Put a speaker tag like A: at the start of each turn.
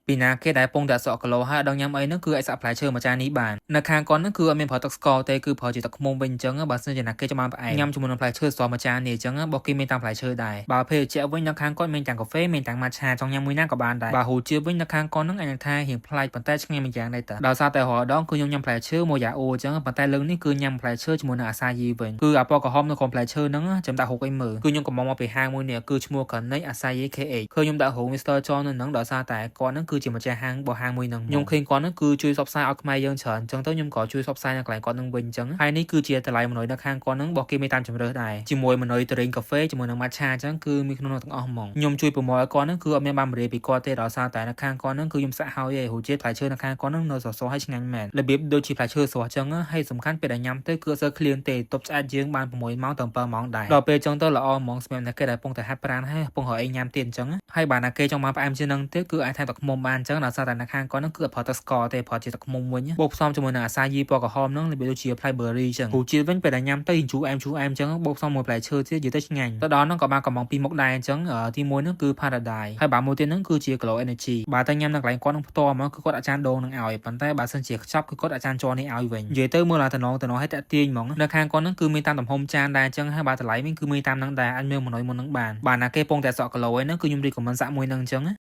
A: ពីណាគេដែលពងតែសក់គីឡូហើយអត់ដឹងញ៉ាំអីហ្នឹងគឺអាចសាក់ផ្លែឈើមួយចាននេះបាននៅខាងគាត់ហ្នឹងគឺអត់មានប្រើទឹកស្ករទេគឺប្រើជាទឹកឃ្មុំវិញអញ្ចឹងបើសិនជាណាគេចង់បានផ្អែមញ៉ាំជាមួយនឹងផ្លែឈើស្រស់មួយចាននេះអញ្ចឹងបើគេមានតាមផ្លែឈើដែរបើភេសជ្ជៈវិញនៅខាងគាត់មានទាំងកាហ្វេមានទាំងម៉ាឆាចង់ញ៉ាំមួយណាក៏បានដែរបើរសជាតិវិញនៅខាងគាត់ហ្នឹងអាចនឹងថារៀងប្លែកប៉ុន្តែឆ្ងាញ់មួយយ៉ាងដែរតាដោយសារតែរាល់ដងគឺខ្ញុំញ៉ាំផ្លែឈើមួយយ៉ាអូអញ្ចឹងប៉ុន្តែលើកនេះគឺញ៉ាំផ្លែឈើជាមួយនឹងអាសាយីវិញគឺអាពណ៌ក្រហមនៅក្នុងផ្លែឈើហ្នឹងចាំដាក់រូបអីមើលគឺខ្ញុំកំងមកពីហាងមួយនេះគឺឈ្មោះ Connect Acai KH ឃើញខ្ញុំដាក់រូប Mr. John នៅហ្នឹងដោយសារតែគាត់ហ្នឹងគឺជាម្ចាស់ហាងរបស់ហាងមួយហ្នឹងខ្ញុំឃើញគាត់ហ្នឹងគឺជួយផ្សព្វផ្សាយឲ្យខ្មែរយើងច្រើនអញ្ចឹងទៅខ្ញុំក៏ជួយផ្សព្វផ្សាយនៅកន្លែងគាត់ហ្នឹងវិញអញ្ចឹងហើយនេះគឺជាតម្លៃមនុយនៅខាងគាត់ហ្នឹងរបស់គេមានតាមជម្រើសដែរជាមួយមនុយត្រេងកាហ្វេជាមួយនឹងម៉ាឆាអញ្ចឹងគឺមានក្នុងនោះទាំងអស់ហ្មងខ្ញុំជួយ promote ឲ្យគាត់ហ្នឹងគឺអត់មានបានបរិយាពីគាត់ទេដោយសារតែនៅខាងគាត់ហ្នឹងគឺខ្ញុំសាក់ហើយឯងរសជាតិផ្លែឈើនៅខាងគាត់ហ្នឹងនៅសសរហើយឆ្ងាញ់មែនរបៀបដូចជាផ្លែឈើស្រស់អញ្ចឹងហើយសំខាន់ពេលដែលញ៉ាំទៅគឺអត់សូវឃ្លានទេទប់ឆ្អែតយើងបាន6ម៉ោងទៅ7ម៉ោងដែរដល់ពេលអញ្ចឹងទៅល្អហ្មងសម្រាប់អ្នកគេដែលកំពុងតែហាត់ប្រាណហើយកំពុងរកអីញ៉ាំទៀតអញ្ចឹងហើយបើណាគេចង់បានផ្អែមជាងហ្នឹងទៀតគឺអាចថែមទឹកឃ្មុំបានអញ្ចឹងដោយសារតែនៅខាងគាត់ហ្នឹងគឺអត់ប្រើទឹកស្ករទេប្រើជាទឹកឃ្មុំវិញបូកផ្សំជាមួយនឹងអាសាយីពណ៌ក្រហមហ្នឹងរបៀបដូចជាផ្លែ berry អញ្ចឹងរសជាតិវិញពេលដែលញ៉ាំទៅជូរអែមជូរអែមអញ្ចឹងបូកផ្សំមួយផ្លែឈើទៀតនិយាយទៅឆ្ងាញ់ទៅដល់ហ្នឹងក៏បានកំងពីរមុខដែរអញ្ចឹងទីមួយហ្នឹងគឺ Paradise ហើយបើមួយទៀតហ្នឹងគឺជា Glow Energy បើតែញ៉ាំនៅកន្លែងគាត់នឹងផ្ទាល់មកគឺគាត់អាចារ្យដូងនឹងឲ្យប៉ុន្តែបើសិនជាខ្ចប់គឺគាត់អាចារ្យជ័រនេះឲ្យវិញនិយាយទៅមើលឡើងតំណងតំណងឲ្យតាក់ទាញហ្មងនៅខាងគាត់ហ្នឹងគឺមានតាមទំហំចានដែរអញ្ចឹងហើយបើតម្លៃវិញគឺមានតាមហ្នឹងដែរអាចមើលមនុយមុនហ្នឹងបានបាទណាគេពងតែសក់គីឡូឯហ្នឹងគឺខ្ញុំ recommend សាក់មួយហ្នឹងអញ្ចឹង។